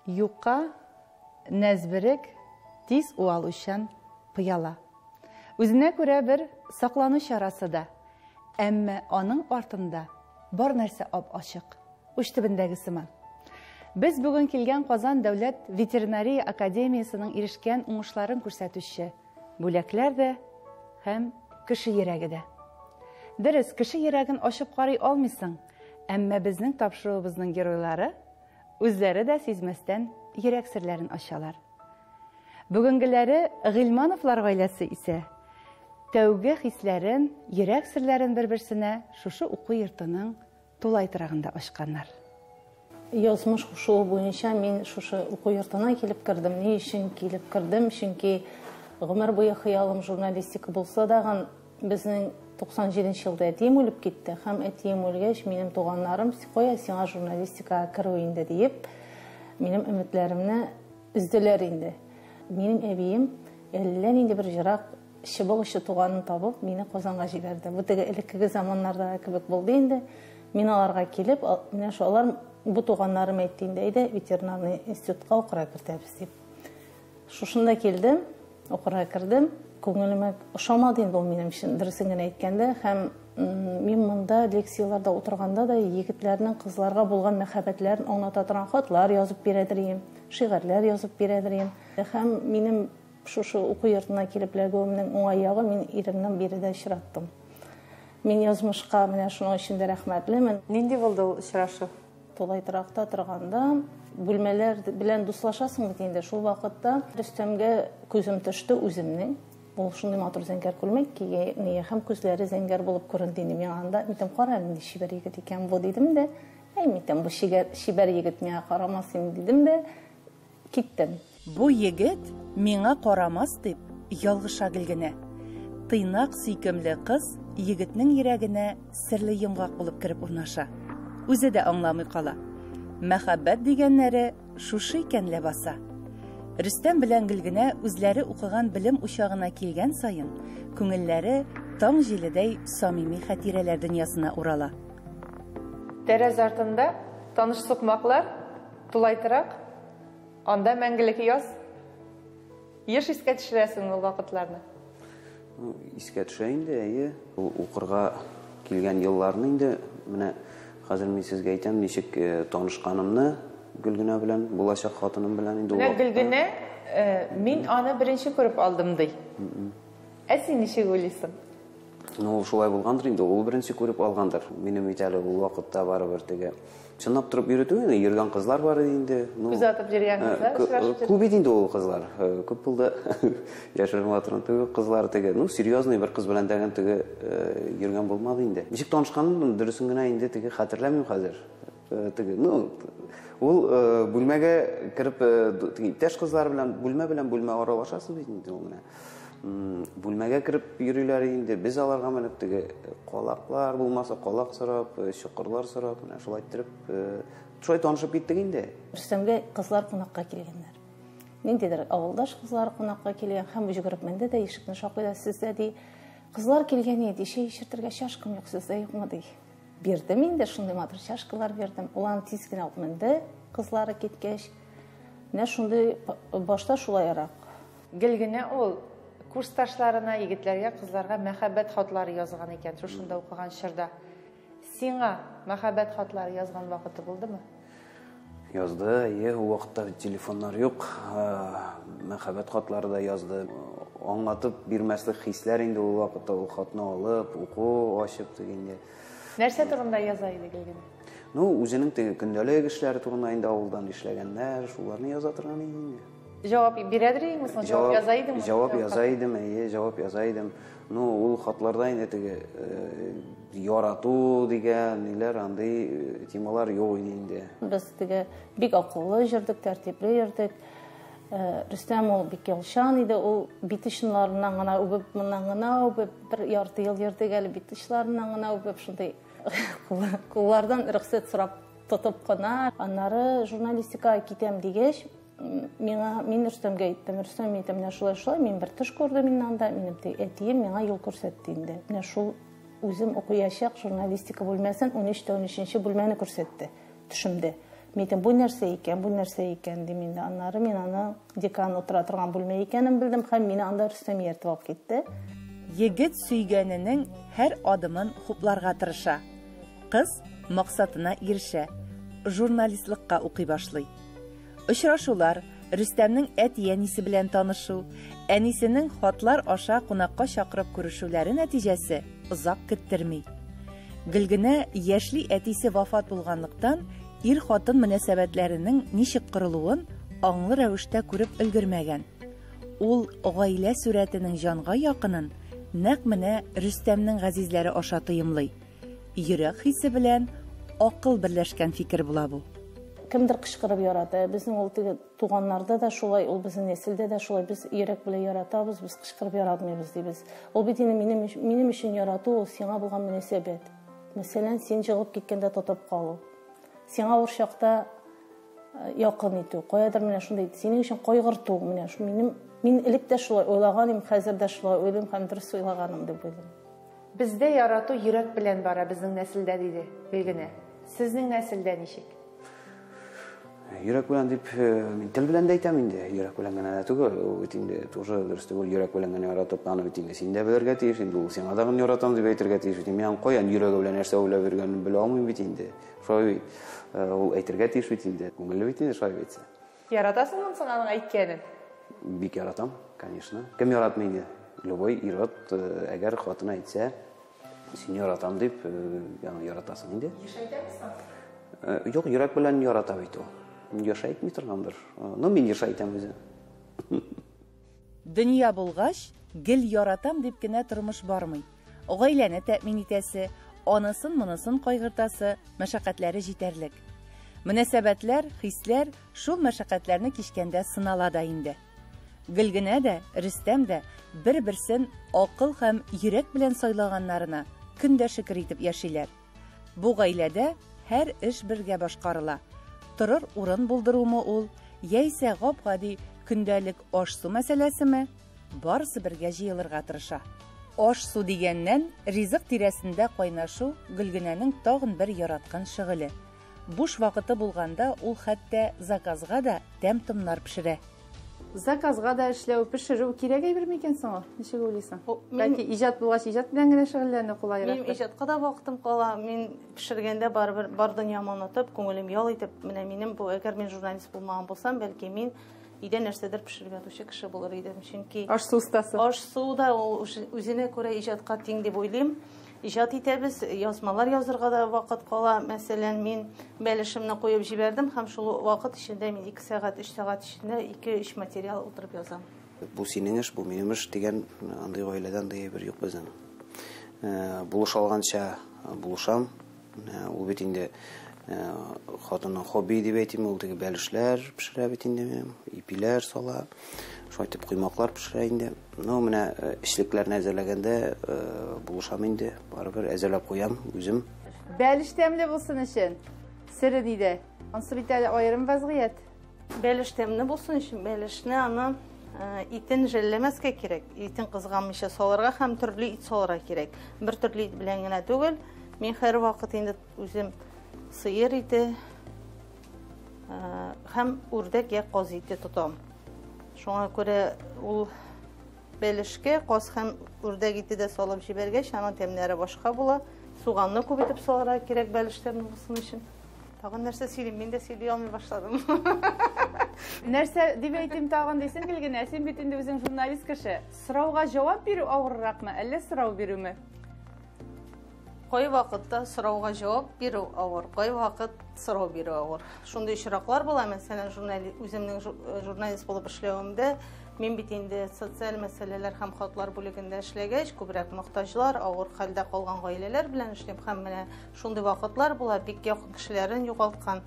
Юка, нәзберек, тиз уалучан пыяла. Үзенә күрә бер саклану чарасы да. Әмма аның артында бар нәрсә ап-ачык, уч төбендәге сыман. Без бүген килгән Казан дәүләт ветеринария академиясенең ирешкән уңышларын күрсәтүче бүләкләр дә һәм кеше йөрәге дә. Дөрес, кеше йөрәген ачып карый алмыйсың, әмма безнең тапшыруыбызның геройлары үзләре дә сизмәстән йөрәк серләрен ачалар. Бүгенгеләре Гыйльмановлар гаиләсе исә тәүге хисләрен, йөрәк серләрен бер-берсенә шушы уку йортының тулай торагында ачканнар. Язмыш кушуы буенча мин шушы уку йортына килеп кердем. Ни өчен килеп кердем? Чөнки гомер буе хыялым журналистика булса дагын, безнең 97 нче елда әтием үлеп китте. Һәм әтием үлгәч, минем туганнарым, кая сиңа журналистикага керү инде диеп, минем өметләремне өзделәр инде. Минем әбием әллә нинди бер җырак чыбык очы туганын табып, мине Казанга җибәрде. Бу теге элеккеге заманнардагы кебек булды инде. Мин аларга килеп, менә шул алар, бу туганнарым әйтте инде, әйдә, ветеринарный институтка укырга кертәбез дип. Шушында килдем, укырга кердем. Күңелемә ошамады инде ул минем өчен, дөресен генә әйткәндә. Һәм мин монда лекцияләрдә утырганда да егетләрнең кызларга булган мәхәббәтләрен аңлата торган хатлар язып бирәдер идем, шигырьләр язып бирәдер идем. Һәм минем шушы уку йортына килеп эләгүемнең уңай ягы, мин иремне биредә очраттым. Мин язмышка менә шуның өчен дә рәхмәтлемен. Нинди булды ул очрашу? Тулай торакта торганда бүлмәләр белән дуслашасың бит инде. Шул вакытта Рөстәмгә күзем төште үземнең. Ул шундый матур зәңгәр күлмәк кигән һәм күзләре зәңгәр булып күренде инде миңа анда. Мин әйтәм, кара, нинди чибәр егет икән бу, дидем дә. Әй, мин әйтәм, бу чибәр егет миңа карамас инде, дидем дә. Киттем. Бу егет миңа карамас дип ялгыша Гөлгенә. Тыйнак, сөйкемле кыз егетнең йөрәгенә серле йомгак булып кереп урнаша. Үзе дә аңламый кала. Мәхәббәт дигәннәре шушы икән ләбаса. Рөстәм белән Гөлгенә үзләре укыган белем учагына килгән саен, күңелләре таң җиледәй самими хатирәләр дөньясына урала. Тәрәз артында таныш сукмаклар, тулай торак. Анда мәңгелек яз. Еш искә төшерәсеңме ул вакытларны? Ну, искә төшә инде, әйе. Ул укырга килгән елларны инде менә хәзер мин сезгә әйтәм, ничек э, танышканымны Гөлгенә белән, булачак хатыным белән инде ул Менә Гөлгенә, э, мин аны беренче күреп алдым, ди. Ә син ничек уйлыйсың? Ну, ул шулай булгандыр инде, ул беренче күреп алгандыр. Минем бит әле ул вакытта барыбер теге чынлап торып йөрү түгел, йөргән кызлар бар иде инде. Ну, күз атып йөргән э, кызлар, очрашып Күп иде инде ул кызлар. Э, күп булды. Яшерен батырын түгел, кызлар теге. Ну, серьезный бер кыз белән дәген теге э, йөргән булмады инде. Ничек танышканын дөресен генә инде теге хәтерләмим хәзер. Теге, ну, ул бүлмәгә кереп, теге иптәш кызлар белән бүлмә белән бүлмә аралашасыз бит инде ул менә. Бүлмәгә кереп йөриләр инде. Без аларга менеп теге калаклар булмаса калак сорап, чокырлар сорап, менә шулай иттереп, шулай танышып киттек инде. Рөстәмгә кызлар кунакка килгәннәр. Ниндидер авылдаш кызлар кунакка килгән һәм йөгереп менде дә ишекне шакый да, сездә ди, кызлар килгән иде, чәй эчертергә чашкам юк, сездә юкмы ди. Бирдем инде, шундый матур чашкалар бирдем. Ул аны тиз генә ук менде, кызлары киткәч. Менә шундый башта шулайрак. Гел генә ул курсташларына, егетләргә, кызларга мәхәббәт хатлары язган икән, шушында укыган чорда. Сиңа мәхәббәт хатлары язган вакыты булдымы? Язды, әйе, ул вакытта бит телефоннар юк. Мәхәббәт хатлары да язды. Аңлатып бирмәслек хисләр инде ул вакытта ул хатны алып, уку, ачып дигәндә. Нәрсә турында яза иде Гөлгенә? Ну, үзенең теге көндәлек эшләре турында инде авылдан эшләгәннәр, шуларны яза торган иде инде. Җавап бирәдер идеңме соң? Җавап яза идеңме? Җавап яза идем, әйе, җавап яза идем. Ну, ул хатларда инде теге э, ярату дигән ниләр, андый э, темалар юк иде инде. Без теге бик акыллы йөрдек, тәртипле йөрдек. Э, Рөстәм ул бик ялчан иде, ул бит очларыннан гына үбеп, моннан гына үбеп, бер ярты ел йөрдек әле бит очларыннан гына үбеп, шундый куллардан рөхсәт сорап тотып кына. Аннары журналистикага китәм дигәч, миңа, мин Рөстәмгә әйттем, Рөстәм, мин әйтәм, менә шулай шулай, мин бер төш күрдем инде анда, минем әтием миңа юл күрсәтте инде. Менә шул үзем укыячак журналистика бүлмәсен, 13 тә 13 бүлмәне күрсәтте төшемдә. Мин әйтәм, бу нәрсә икән, бу нәрсә икән, дим инде. Аннары мин аны декан утыра торган бүлмә икәнен белдем һәм мине анда Рөстәм ияртеп алып китте. Егет сөйгәненең һәр адымын хупларга тырыша. Кыз максатына ирешә, журналистлыкка укый башлый. Очрашулар, Рөстәмнең әти-әнисе белән танышу, әнисенең хатлар аша кунакка чакырып күрешүләре нәтиҗәсе озак көттерми. Гөлгенә яшьли әтисе вафат булганлыктан, ир-хатын мөнәсәбәтләренең ничек корылуын аңлы рәвештә күреп өлгермәгән. Ул гаилә сурәтенең җанга якынын нәкъ менә Рөстәмнең газизләре аша тоемлый. Йөрәк хисе белән акыл берләшкән фикер була бу. Кемдер кычкырып ярата. Безнең ул теге туганнарда да шулай, ул безнең нәселдә дә шулай. Без йөрәк белән яратабыз, без кычкырып яратмыйбыз дибез. Ул бит инде минем өчен ярату, ул сиңа булган мөнәсәбәт. Мәсәлән, син җыгылып киткәндә тотып калу. Сиңа авыр чакта якын итү, каядыр менә шундый, синең өчен кайгырту, менә шу минем, мин элек тә шулай уйлаган идем, хәзер дә шулай уйлыйм һәм дөрес уйлаганым дип уйлыйм. Бездә ярату йөрәк белән бара безнең нәселдә, диде Гөлгенә. Сезнең нәселдә ничек? Йөрәк белән дип, мин тел белән дә әйтәм инде, йөрәк белән генә дә түгел, ул бит инде тоже дөрес түгел, йөрәк белән генә яратып, аны бит инде син дә белергә тиеш инде, ул сиңа да гына яратам дип әйтергә тиеш бит. Мин аның каян йөрәге белән нәрсә уйлап йөргәнен белә алмыйм бит инде. Шулай бит, ул әйтергә тиеш бит инде, күңелле бит инде шулай әйтсә. Яратасыңмы соң аның әйткәнен? Бик яратам, конечно. Кем яратмый инде? Любой ир-ат, әгәр хатыны әйтсә, сине яратам дип, аны яратасың инде. Еш әйтәме соң? Юк, йөрәк белән ярата бит ул. Еш әйтми торгандыр. Ну, мин еш әйтәм үзе. Дөнья булгач, гел яратам дип кенә тормыш бармый. Гаиләне тәэмин итәсе, анысын-монысын кайгыртасы, мәшәкатьләре җитәрлек. Мөнәсәбәтләр, хисләр шул мәшәкатьләрне кичкәндә сынала да инде. Гөлгенә дә, Рөстәм дә бер-берсен акыл һәм йөрәк белән сайлаганнарына көн дә шөкер итеп яшиләр. Бу гаиләдә һәр эш бергә башкарыла. Торыр урын булдырумы ул, яисә гап-гади көндәлек аш-су мәсьәләсеме, барысы бергә җыелырга тырыша. Аш-су дигәннән, ризык тирәсендә кайнашу Гөлгенәнең тагын бер яраткан шөгыле. Буш вакыты булганда ул хәтта заказга да тәм-томнар пешерә. Заказга да эшләү, пешерү кирәк әйбер микән соң ул? Ничек уйлыйсың? Бәлки иҗат булгач, иҗат белән генә шөгыльләнү кулайрактыр. Минем иҗатка да вакытым кала. Мин пешергәндә барыбер бар дөньямны онытып, күңелем ял итеп, менә минем бу, әгәр мин журналист булмаган булсам, бәлки мин өйдә нәрсәдер пешереп ятучы кеше булыр идем. Чөнки аш-су остасы. Аш-су да ул үзенә күрә иҗатка тиң дип уйлыйм. Иҗат итәбез, язмалар язырга да вакыт кала. Мәсәлән, мин бәлешемне куеп җибәрдем һәм шул вакыт эчендә мин 2 сәгать, 3 сәгать эчендә 2-3 материал утырып язам. Бу синең эш, бу минем эш дигән андый гаиләдә андый әйбер юк безнең. Булыша алганча булышам. Ул бит инде хатынның хобби дип әйтим, ул теге бәлешләр пешерә бит инде минем, ипиләр сала, шулай итеп коймаклар пешерә инде. Ну, менә эчлекләрне әзерләгәндә булышам инде, барыбер әзерләп куям үзем. Бәлеш тәмле булсын өчен сере нидә? Ансы бит әле аерым вазгыять. Бәлеш тәмле булсын өчен бәлешне аны итен жәлләмәскә кирәк, итен кызганмыйча салырга һәм төрле ит салырга кирәк. Бер төрле ит белән генә түгел. Мин һәр вакыт инде үзем сыер ите һәм үрдәк я каз ите тотам. Шуңа күрә ул бәлешкә каз һәм үрдәк ите дә салып җибәргәч, аның тәмнәре башка була. Суганны күп итеп салырга кирәк бәлеш тәмле булсын өчен. Тагын нәрсә сөйлим? Мин дә сөйли алмый башладым. Нәрсә дип әйтим тагын дисең, Гөлгенә, син бит инде үзең журналист кеше. Сорауга җавап бирү авырракмы, әллә сорау бирүме? Кай вакытта сорауга җавап бирү авыр, кай вакыт сорау бирү авыр. Шундый очраклар була, мәсәлән, үземнең журналист булып эшләвемдә, мин бит инде социаль мәсьәләләр һәм хатлар бүлегендә эшләгәч, күбрәк мохтаҗлар, авыр хәлдә калган гаиләләр белән эшлим һәм менә шундый вакытлар була, бик якын кешеләрен югалткан,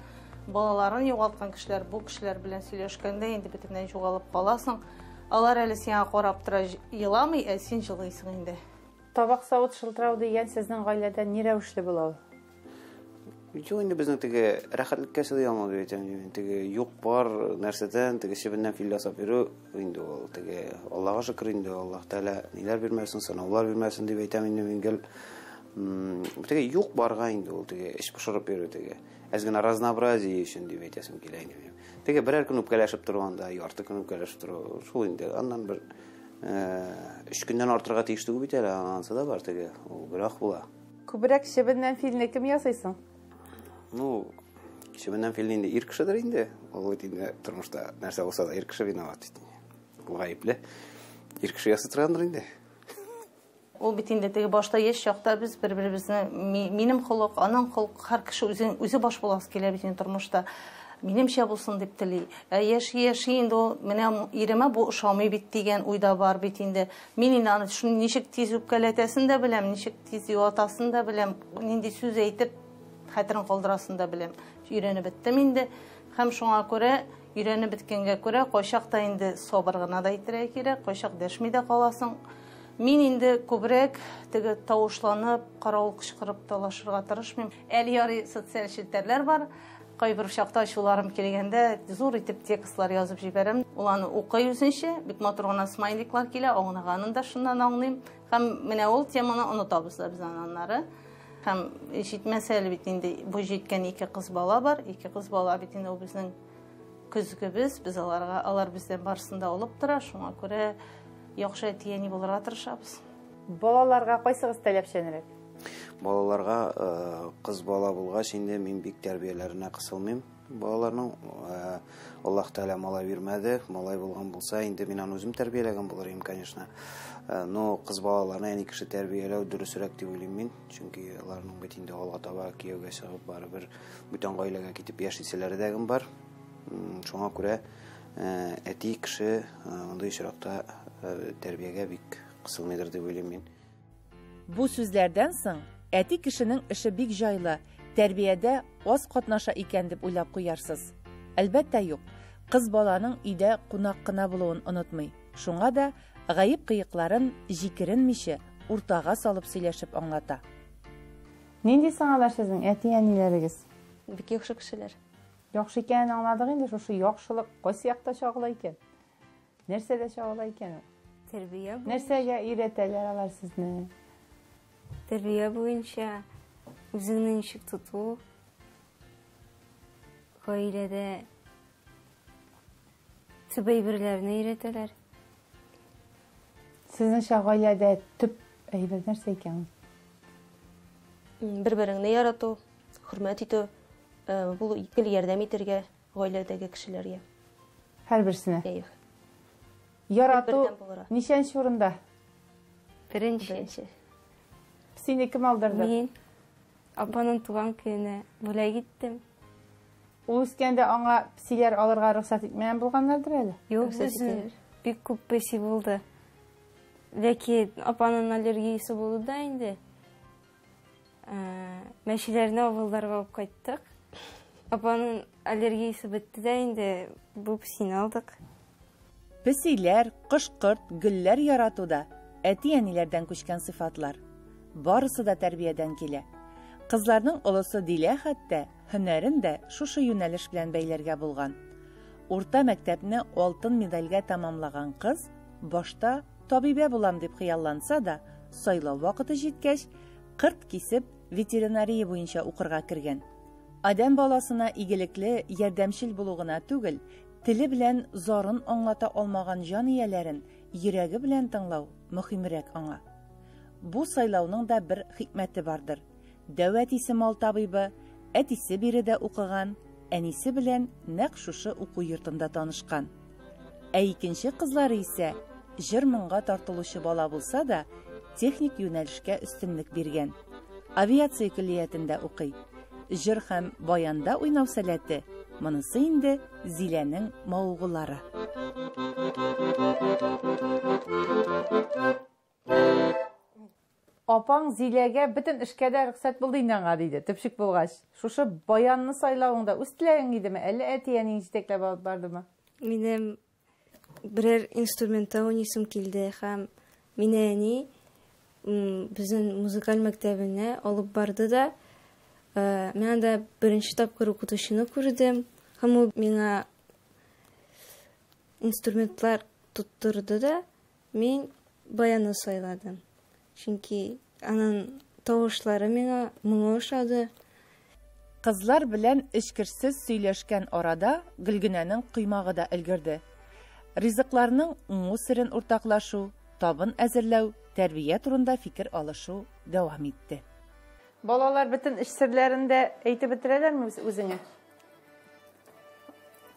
балаларын югалткан кешеләр, бу кешеләр белән сөйләшкәндә инде бөтенләй югалып каласың. Алар әле сиңа карап тора, еламый, ә син җылыйсың инде. Табак савыт шылтырау дигән сезнең гаиләдә ни рәвешле була ул? Юк, инде безнең теге рәхәтлеккә сыйдый алмады дип әйтәм мин. Теге юк бар нәрсәдән, теге чебеннән фил ясап йөрү инде ул теге Аллага шөкер инде, Аллаһ Тәгалә ниләр бирмәсен, сынаулар бирмәсен дип әйтәм инде мин гел. Теге юк барга инде ул теге эч пошырып йөрү теге. Әз генә разнообразие өчен дип әйтәсем килә инде минем. Теге берәр көн үпкәләшеп торганда, ярты көн үпкәләшеп тору, шул инде. Аннан бер өч көннән артырга тиеш түгел бит әле, анысы да бар теге, ул гөнаһ була. Күбрәк чебеннән филне кем ясый соң? Ну, чебеннән филне инде ир кешедер инде. Ул бит инде тормышта нәрсә булса да ир кеше виноват бит инде. Ул гаепле. Ир кеше ясый торгандыр инде. Ул бит инде теге башта яшь чакта без бер-беребезне, минем холык, аның холык, һәр кеше үзен, үзе баш буласы килә бит инде тормышта. Минемчә булсын дип тели. Ә яши, яши инде ул, менә иремә бу ошамый бит дигән уйда бар бит инде. Мин инде аны шуны ничек тиз үпкәләтәсен дә беләм, ничек тиз юатасын да беләм, нинди сүз әйтеп хәтерен калдырасын да беләм. Өйрәнеп беттем инде. Һәм шуңа күрә, өйрәнеп беткәнгә күрә, кайчак та инде сабыр гына да әйтергә кирәк, кайчак дәшми дә каласың. Мин инде күбрәк теге тавышланып, каравыл кычкырып талашырга тырышмыйм. Әле ярый социаль челтәрләр бар. Кайбер чакта ачуларым килгәндә зур итеп текстлар язып җибәрәм. Ул аны укый үзенчә, бик матур гына смайликлар килә, аңлаганын да шуннан аңлыйм. Һәм менә ул теманы онытабыз да без аннары. Һәм җитмәсә әле бит инде бу җиткән ике кыз бала бар. Ике кыз бала бит инде ул безнең көзгебез, без аларга, алар бездән барысын да алып тора. Шуңа күрә яхшы әти-әни булырга тырышабыз. Балаларга кайсыгыз таләпчәнрәк? Балаларга кыз бала булгач инде мин бик тәрбияләренә кысылмыйм. Балаларның Аллаһ Тәгалә малай бирмәде. Малай булган булса инде мин аны үзем тәрбияләгән булыр идем, конечно. Но кыз балаларны әни кеше тәрбияләү дөресрәк дип уйлыйм мин. Чөнки аларның бит инде алга таба кияүгә чыгып барыбер бүтән гаиләгә китеп яшиселәре дә бар. Шуңа күрә әти кеше мондый очракта тәрбиягә бик кысылмыйдыр дип уйлыйм мин. Бу сүзләрдән соң әти кешенең эше бик җайлы, тәрбиядә аз катнаша икән дип уйлап куярсыз. Әлбәттә юк. Кыз баланың өйдә кунак кына булуын онытмый. Шуңа да гаеп кыекларын җикеренмичә уртага салып сөйләшеп аңлата. Нинди соң алар сезнең әти-әниләрегез? Бик яхшы кешеләр. Яхшы икәнен аңладык инде, шушы яхшылык кайсы якта чагыла икән? Нәрсәдә чагыла икән ул? Тәрбия буенча. Нәрсәгә өйрәтәләр алар сезне? Тәрбия буенча үзеңне ничек тоту, гаиләдә төп әйберләрне өйрәтәләр. Сезнеңчә гаиләдә төп әйбер нәрсә икән ул? Бер-береңне ярату, хөрмәт итү, бу гел ярдәм итәргә гаиләдәге кешеләргә. Һәрберсенә? Әйе. Ярату Бер-бердән булырга. ничәнче урында? Беренче. Беренче. Сине кем алдырды? Мин апаның туган көненә бүләк иттем. Ул үскәндә аңа песиләр алырга рөхсәт итмәгән булганнардыр әле? Юк, Рөхсәт безнең итәләр. бик күп песи булды. Ләкин апаның аллергиясе булды да инде. Мәчеләрне авылларга алып кайттык. Апаның аллергиясе бетте дә инде, бу песине алдык. Песиләр, кош-корт, гөлләр яратуда әти-әниләрдән күчкән сыйфатлар. Барысы да тәрбиядән килә. Кызларның олысы Дилә хәтта һөнәрен дә шушы юнәлеш белән бәйләргә булган. Урта мәктәпне алтын медальгә тәмамлаган кыз башта табибә булам дип хыялланса да, сайлау вакыты җиткәч, кырт кисеп ветеринария буенча укырга кергән. Адәм баласына игелекле, ярдәмчел булу гына түгел, теле белән зарын аңлата алмаган җан ияләрен йөрәге белән тыңлау мөһимрәк аңа. Бу сайлауның да бер хикмәте бардыр. Дәү әтисе мал табибы, әтисе биредә укыган, әнисе белән нәкъ шушы уку йортында танышкан. Ә икенче кызлары исә җыр-моңга тартылучы бала булса да, техник юнәлешкә өстенлек биргән. Авиация көллиятендә укый. Җыр һәм баянда уйнау сәләте монысы инде Зиләнең мавыгулары. Апаң Зиләгә бөтен эшкә дә рөхсәт булды инде аңа, диде, төпчек булгач. Шушы баянны сайлавыңда үз теләгең идеме, әллә әти-әниң җитәкләп алып бардымы? Минем берәр инструментта уйныйсым килде һәм мине әни безнең музыкаль мәктәбенә алып барды да, мин анда беренче тапкыр укытучыны күрдем һәм ул миңа инструментлар тоттырды да, мин баянны сайладым. Чөнки аның тавышлары миңа моңы ошады. Кызлар белән эчкерсез сөйләшкән арада Гөлгенәнең коймагы да өлгерде. Ризыкларның уңу серен уртаклашу, табын әзерләү, тәрбия турында фикер алышу дәвам итте. Балалар бөтен эш серләрен дә әйтеп бетерәләрме үзеңә?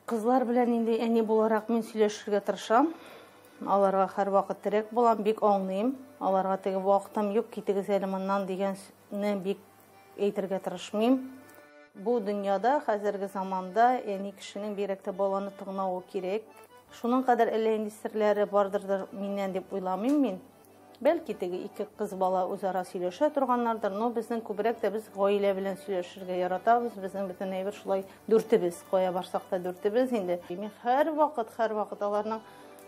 Кызлар белән инде әни буларак мин сөйләшергә тырышам. Аларга һәрвакыт терәк булам, бик аңлыйм. Аларга теге вакытым юк, китегез әле моннан дигәнне бик әйтергә тырышмыйм. Бу дөньяда хәзерге заманда әни кешенең бигрәк тә баланы тыңлавы кирәк. Шуның кадәр әллә инде серләре бардырдыр миннән дип уйламыйм мин. Бәлки теге ике кыз бала үзара сөйләшә торганнардыр, но безнең күбрәк тә без гаилә белән сөйләшергә яратабыз. Безнең бөтен әйбер шулай дүртебез, кая барсак та дүртебез инде. Мин һәрвакыт, һәрвакыт аларның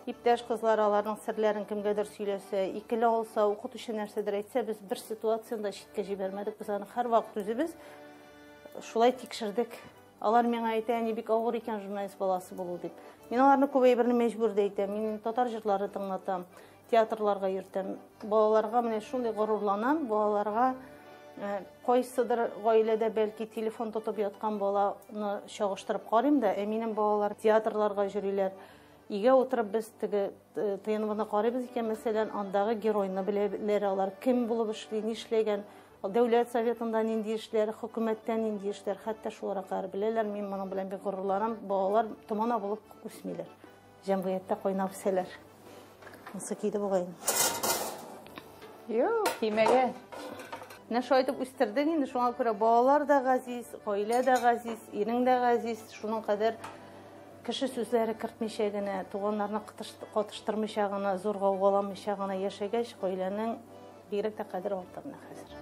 иптәш кызлары аларның серләрен кемгәдер сөйләсә, икеле алса, укытучы нәрсәдер әйтсә, без бер ситуацияне дә читкә җибәрмәдек. Без аны һәрвакыт үзебез шулай тикшердек. Алар миңа әйтә, әни бик авыр икән журналист баласы булу дип. Мин аларны күп әйберне мәҗбүр дә итәм. Мин татар җырлары тыңлатам, театрларга йөртәм. Балаларга менә шундый горурланам, балаларга кайсыдыр гаиләдә бәлки телефон тотып яткан баланы чагыштырып карыйм да, ә минем балалар театрларга йөриләр. Өйгә утырып без теге ТНВны карыйбыз икән, мәсәлән, андагы геройны беләләр алар, кем булып эшли, нишләгән, Дәүләт советында нинди эшләр, хөкүмәттә нинди эшләр, хәтта шуларга кадәр беләләр. Мин моның белән бик горурланам. Балалар томана булып үсмиләр. Җәмгыятьтә кайнап үсәләр. Монысы киде бугай. Юк, кимәгә. Менә шулай итеп үстердек инде, шуңа күрә балалар да газиз, гаилә дә газиз, ирең дә газиз. Шуның кадәр кеше сүзләре кертмичә генә, туганнарны катыштырмыйча гына, зур гаугаламыйча гына яшәгәч, гаиләнең бигрәк тә кадере арта менә хәзер.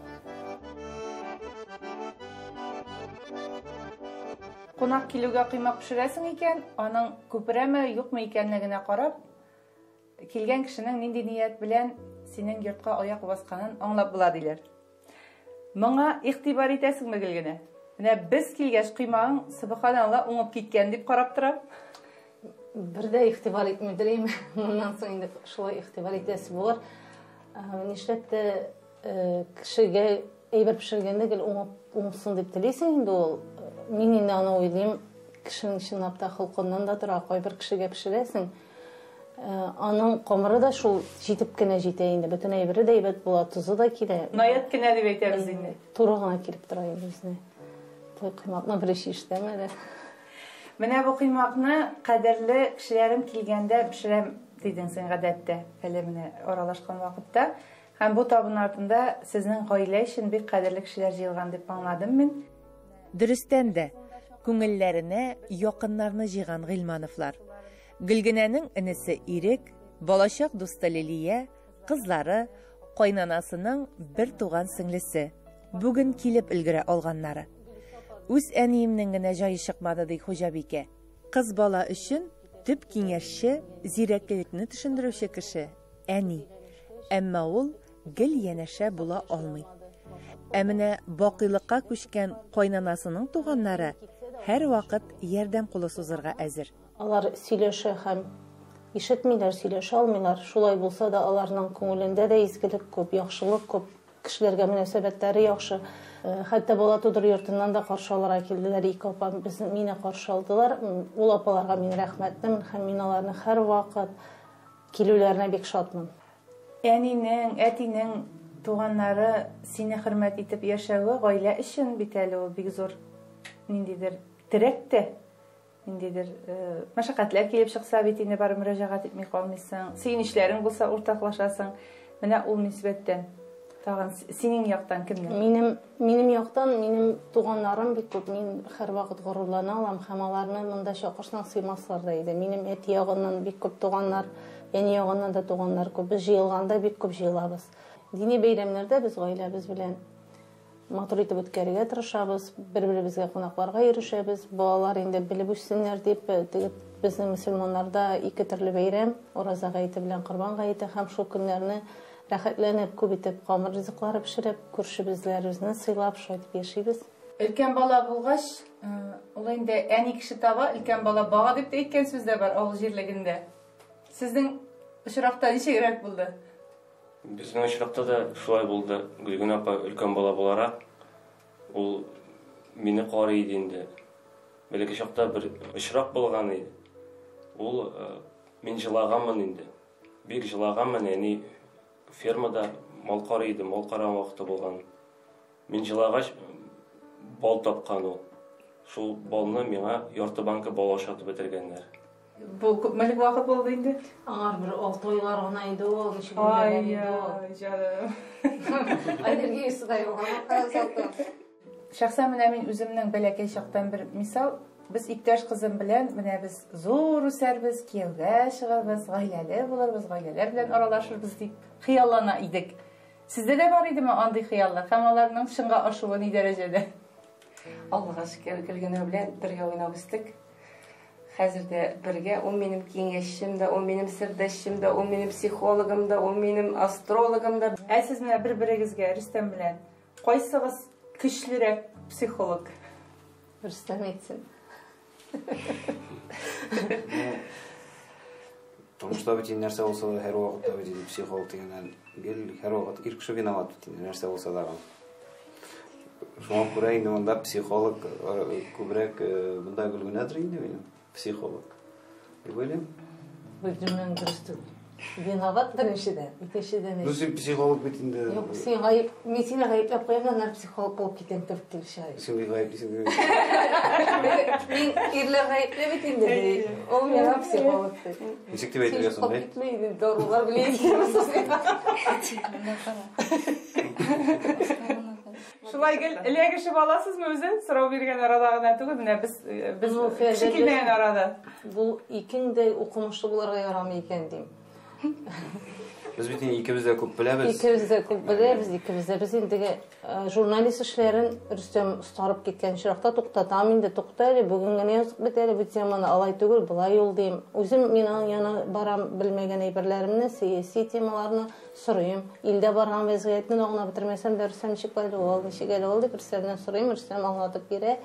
Кунак килүгә коймак пешерәсең икән, аның күперәме, юкмы икәнлегенә генә карап, килгән кешенең нинди ният белән синең йортка аяк басканын аңлап була диләр. Моңа игътибар итәсеңме Гөлгенә? Менә без килгәч коймагың субханалла уңып киткән дип карап торам. Бер дә игътибар итмидер инде. Моннан соң инде шулай игътибар итәсе булыр. Нишләп тә кешегә әйбер пешергәндә гел уңып уңсын дип телисең инде ул. Мин инде аны уйлыйм, кешенең чынлап та холкыннан да тора. Кайбер кешегә пешерәсең, аның камыры да шул җитеп кенә җитә инде. Бөтен әйбере дә әйбәт була, тозы да килә. Наят кенә дип әйтәбез инде. Туры гына килеп тора инде үзенә. Той коймакны беренче ишетәм әле. Менә бу коймакны кадерле кешеләрем килгәндә пешерәм дидең син гадәттә, әле менә аралашкан вакытта. Һәм бу табын артында сезнең гаилә өчен бик кадерле кешеләр җыелган дип аңладым мин. Дөрестән дә, күңелләренә якыннарны җыйган Гыйльмановлар. Гөлгенәнең энесе Ирек, балачак дусты Лилия, кызлары, кайнанасының бер туган сеңлесе. Бүген килеп өлгерә алганнары. Үз әниемнең генә җае чыкмады, ди хуҗабикә. Кыз бала өчен төп киңәшче, зирәклекне төшендерүче кеше әни. Әмма ул гел янәшә була алмый. Ә менә бакыйлыкка күчкән кайнанасының туганнары һәрвакыт ярдәм кулы сузырга әзер. Алар сөйләшә һәм ишетмиләр, сөйләшә алмыйлар. Шулай булса да аларның күңелендә дә изгелек күп, яхшылык күп, кешеләргә мөнәсәбәтләре яхшы. Хәтта бала тудыру йортыннан да каршы алырга килделәр. Ике апам мине каршы алдылар. Ул апаларга мин рәхмәтлемен һәм мин аларны һәрвакыт килүләренә бик шатмын. Әнинең, әтинең туганнары сине хөрмәт итеп яшәве гаилә өчен бит әле ул бик зур ниндидер терәк тә, ниндидер мәшәкатьләр килеп чыкса бит инде барып мөрәҗәгать итми калмыйсың, сөенечләрең булса уртаклашасың. Менә ул нисбәттән тагын синең яктан кемнәр? Минем яктан минем туганнарым бик күп. Мин һәрвакыт горурлана алам һәм аларны монда чакырсаң сыймаслар да иде. Минем әти ягыннан бик күп туганнар, әни ягыннан да туганнар күп. Без җыелганда бик күп җыелабыз. Дини бәйрәмнәрдә без гаиләбез белән матур итеп үткәрергә тырышабыз, бер-беребезгә кунакларга йөрешәбез. Балалар инде белеп үссеннәр дип, теге безнең мөселманнарда ике төрле бәйрәм, Ураза гаете белән Корбан гаете, һәм шул көннәрне рәхәтләнеп, күп итеп камыр ризыклары пешереп, күршебезләребезне сыйлап, шулай итеп яшибез. Өлкән бала булгач, ул инде әни кеше таба, өлкән бала бага дип тә әйткән сүз дә бар авыл җирлегендә. Сезнең очракта ничегрәк булды? Безнең очракта да шулай булды. Гөлгенә апа өлкән бала буларак, ул мине карый иде инде. Бәләкәй чакта бер очрак булган иде. Ул мин җылаганмын инде. Бик җылаганмын, әни фермада мал карый иде, мал караган вакыты булган. Мин җылагач, бал тапкан ул. Шул балны миңа ярты банка бал ашатып бетергәннәр. Бу күпмелек вакыт булды инде? Аңар бер 6 айлар гына иде ул, ничек белгән иде ул. Ай, җаным. Аллергиясе дә юк, аны. Шәхсән менә мин үземнең бәләкәй чактан бер мисал. Без иптәш кызым белән менә без зур үсәрбез, кияүгә чыгарбыз, гаиләле булырбыз, гаиләләр белән аралашырбыз дип хыяллана идек. Сездә дә бар идеме андый хыяллар һәм аларның чынга ашуы ни дәрәҗәдә? Аллага шөкер, Гөлгенә белән бергә уйнап үстек. Хәзер дә бергә. Ул минем киңәшчем дә, ул минем сердәшчем дә, ул минем психологым да, ул минем астрологым да. Ә сез менә бер-берегезгә Рөстәм белән кайсыгыз көчлерәк психолог? Рөстәм әйтсен. Тормышта бит инде нәрсә булса да һәрвакытта бит инде психолог дигәннән гел һәрвакыт ир кеше виноват бит инде нәрсә булса да. Шуңа күрә инде монда психолог күбрәк монда Гөлгенәдер инде минем психолог. Дип уйлыйм. Бу җөмләң дөрес түгел. Виноват беренчедән, икенчедән. Ну син психолог бит инде. Юк, син гаеп, мин сине гаепләп куям да, аннары психолог булып китәм дип килешә. Син бик гаеплисең. Мин ирләр гаепле бит инде, ди. Ул миңа психолог ди. Ничек дип әйтергә соң, Син китмә инде, дарулар белән Шулай гел эләгешеп аласызмы үзе? Сорау биргән арада гына түгел, менә без без кеше килмәгән арада. Бу икең дә укымышлы булырга ярамый икән дим. Без бит инде икебез дә күп беләбез. Икебез дә күп беләбез, икебез дә. Без инде журналист эшләрен Рөстәм остарып киткән очракта туктатам инде, тукта әле, бүген генә яздык бит әле бу теманы, алай түгел, былай ул дим. Үзем мин аның янына барам, белмәгән әйберләремне, сәяси темаларны сорыйм. Илдә барган вәзгыятьне дә аңлап бетермәсәм дә, Рөстәм ничек әле ул, ничек әле ул дип Рөстәмнән сорыйм, Рөстәм аңлатып бирә.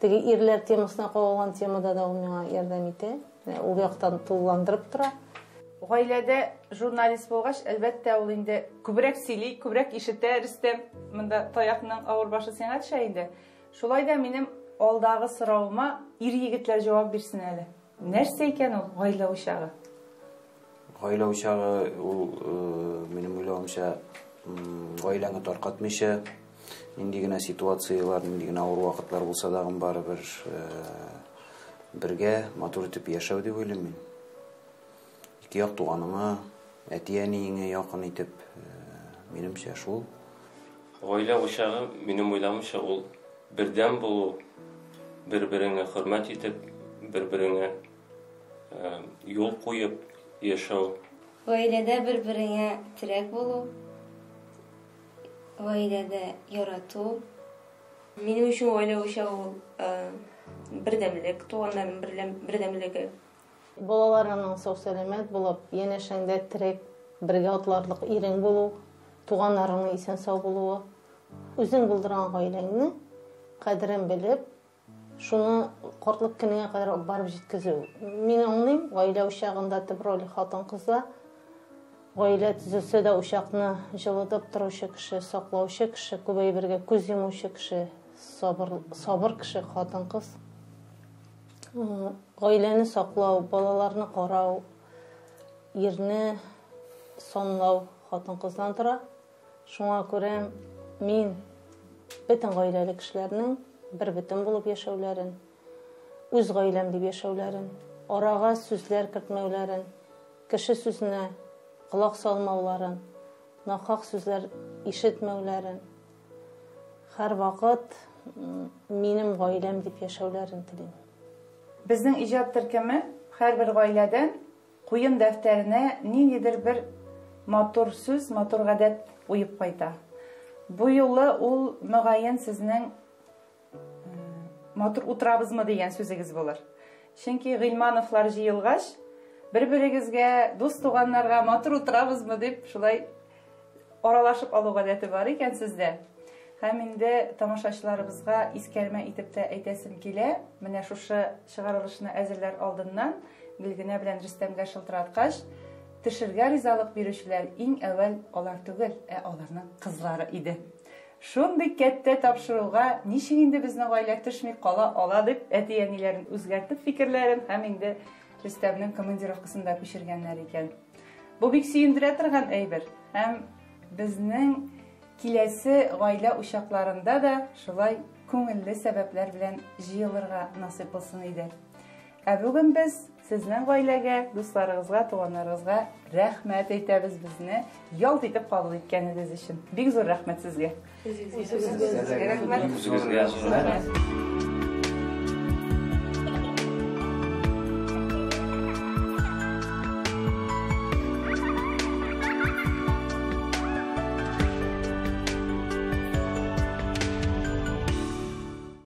Теге ирләр темасына кагылган темада да ул миңа ярдәм итә. Ул яктан тулыландырып тора. Гаиләдә журналист булгач, әлбәттә, ул инде күбрәк сөйли, күбрәк ишетә, Рөстәм. Монда таякның авыр башы сиңа төшә инде. Шулай да минем алдагы соравыма ир-егетләр җавап бирсен әле. Нәрсә икән ул гаилә учагы? Гаилә учагы ул, минем уйлавымча, гаиләңне таркатмыйча, нинди генә ситуацияләр, нинди генә авыр вакытлар булса да, барыбер бергә матур итеп яшәү дип уйлыйм мин. Ике як туганыңа, әти-әниеңә якын итеп, минемчә шул. Гаилә учагы, минем уйлавымча, ул бердәм булу, бер-береңә хөрмәт итеп, бер-береңә юл куеп яшәү. Гаиләдә бер-береңә терәк булу, гаиләдә ярату. Минем өчен гаилә учагы ул бердәмлек, туганнарның бердәмлеге. Балаларының сау-сәламәт булып, янәшәңдә терәк, бергә атларлык ирең булу, туганнарыңның исән-сау булуы, үзең булдырган гаиләңне кадерен белеп, шуны картлык көнеңә кадәр барып җиткезү. Мин аңлыйм, гаилә учагында төп роль хатын-кызда. Гаилә төзелсә дә учакны җылытып торучы кеше, саклаучы кеше, күп әйбергә күз йомучы кеше, сабыр кеше хатын-кыз. Гаиләне саклау, балаларны карау, ирне санлау хатын-кыздан тора. Шуңа күрә мин бөтен гаиләле кешеләрнең бер бөтен булып яшәүләрен, үз гаиләм дип яшәүләрен, арага сүзләр кертмәүләрен, кеше сүзенә колак салмауларын, нахак сүзләр ишетмәүләрен, һәрвакыт минем гаиләм дип яшәүләрен телим. Безнең иҗат төркеме һәрбер гаиләдән куен дәфтәренә ниндидер бер матур сүз, матур гадәт уеп кайта. Бу юлы ул мөгаен сезнең матур утырабызмы дигән сүзегез булыр. Чөнки Гыйльмановлар җыелгач, бер-берегезгә, дус туганнарга матур утырабызмы дип шулай аралашып алу гадәте бар икән сездә. Һәм инде тамашачыларыбызга искәрмә итеп тә әйтәсем килә. Менә шушы чыгарылышны әзерләр алдыннан Гөлгенә белән Рөстәмгә шылтыраткач, төшергә ризалык бирүчеләр иң әүвәл алар түгел, ә аларның кызлары иде. Шундый кәттә тапшыруга ничек инде безнең гаилә төшми кала ала дип әти-әниләрен үзгәртеп фикерләрен һәм инде Рөстәмнең командировкасын да күчергәннәр икән. Бу бик сөендерә торган әйбер һәм безнең киләсе гаилә учакларында да шулай күңелле сәбәпләр белән җыелырга насыйп булсын иде. Ә бүген без сезнең гаиләгә, дусларыгызга, туганнарыгызга рәхмәт әйтәбез безне ялт итеп кабул иткәнегез өчен. Бик зур рәхмәт сезгә. Үзегезгә рәхмәт. Үзегезгә рәхмәт.